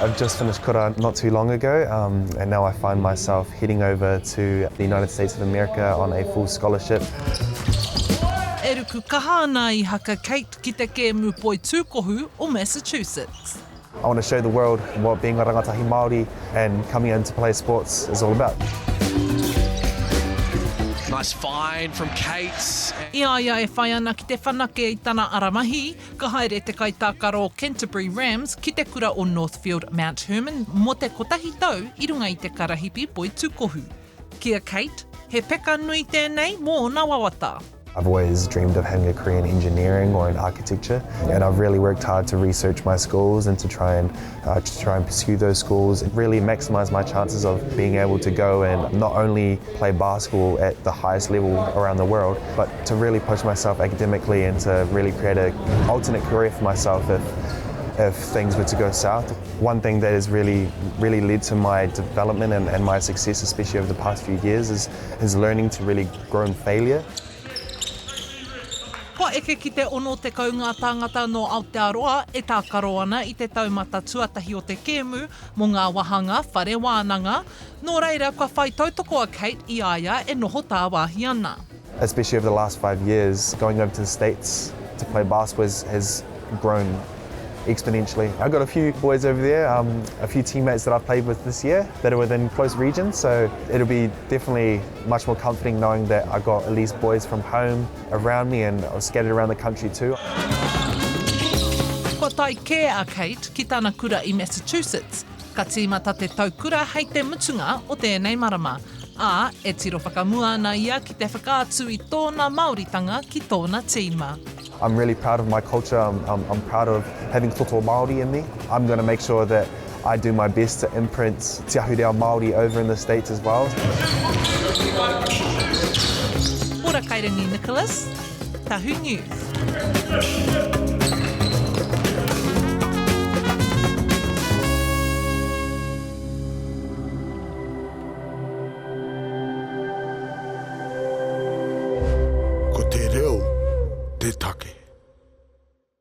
I've just finished kura not too long ago um, and now I find myself heading over to the United States of America on a full scholarship. E ruku kaha ana i haka Kate ki te kēmu poitūkohu o Massachusetts. I want to show the world what being a rangatahi Māori and coming in to play sports is all about. Nice find from Kate. I a ia e whai ana ki te whanake i tana ara mahi, ka haere te kaitākaro o Canterbury Rams ki te kura o Northfield Mount Hermon mō te kotahi tau i runga i te karahipi poitūkohu. Ki a Kate, he peka nui tēnei mō ōna wawata. I've always dreamed of having a career in engineering or in architecture and I've really worked hard to research my schools and to try and, uh, to try and pursue those schools and really maximise my chances of being able to go and not only play basketball at the highest level around the world, but to really push myself academically and to really create an alternate career for myself if, if things were to go south. One thing that has really, really led to my development and, and my success, especially over the past few years, is, is learning to really grow in failure. Kua eke ki te 60 ngā tāngata nō Aotearoa e tākaro ana i te taumata tuatahi o te kēmu mō ngā wāhanga whare wānanga, nō reira kua whai tautoko a Kate i a ia e noho tāwāhi ana. Especially over the last five years, going over to the States to play basketball has, has grown exponentially. I've got a few boys over there, um, a few teammates that I've played with this year that are within close regions, so it'll be definitely much more comforting knowing that I got at least boys from home around me and I was scattered around the country too. Kua tae kē a Kate ki tana kura i Massachusetts. Ka tīmata te tau kura hei te mutunga o tēnei marama, ā, e tiro whakamua ana ia ki te whakaatu i tōna Māoritanga ki tōna tīma. I'm really proud of my culture, I'm, I'm, I'm proud of having toto Māori in me. I'm going to make sure that I do my best to imprint te ahurea Māori over in the States as well. Ora Kairangi Nicholas, Tahu News. Ko te reo te take.